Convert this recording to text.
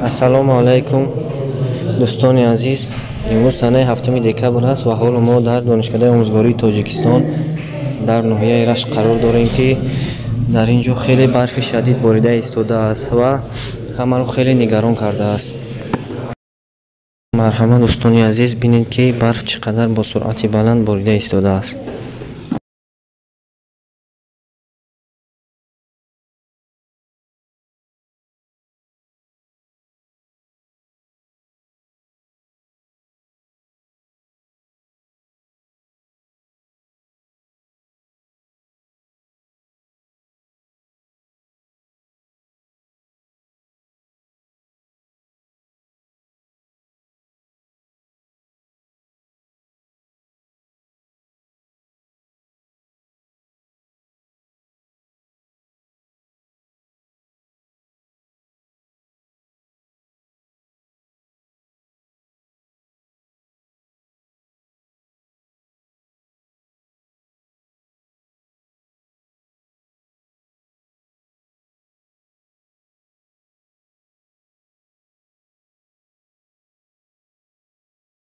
Ассалому алайкум, дӯстони азиз. Имрӯз санаи 7 декабр аст ва ҳоло мо дар Донишкадаи омӯзгории Тоҷикистон дар ноҳияи Рашт қарор дорем, ки дар ин ҷо хеле барфи шадид борида истодааст ва ҳамаро хеле нигарон кардааст. Марҳамат, дӯстони азиз, бинед, ки барф чӣ қадар бо суръати баланд борида истодааст.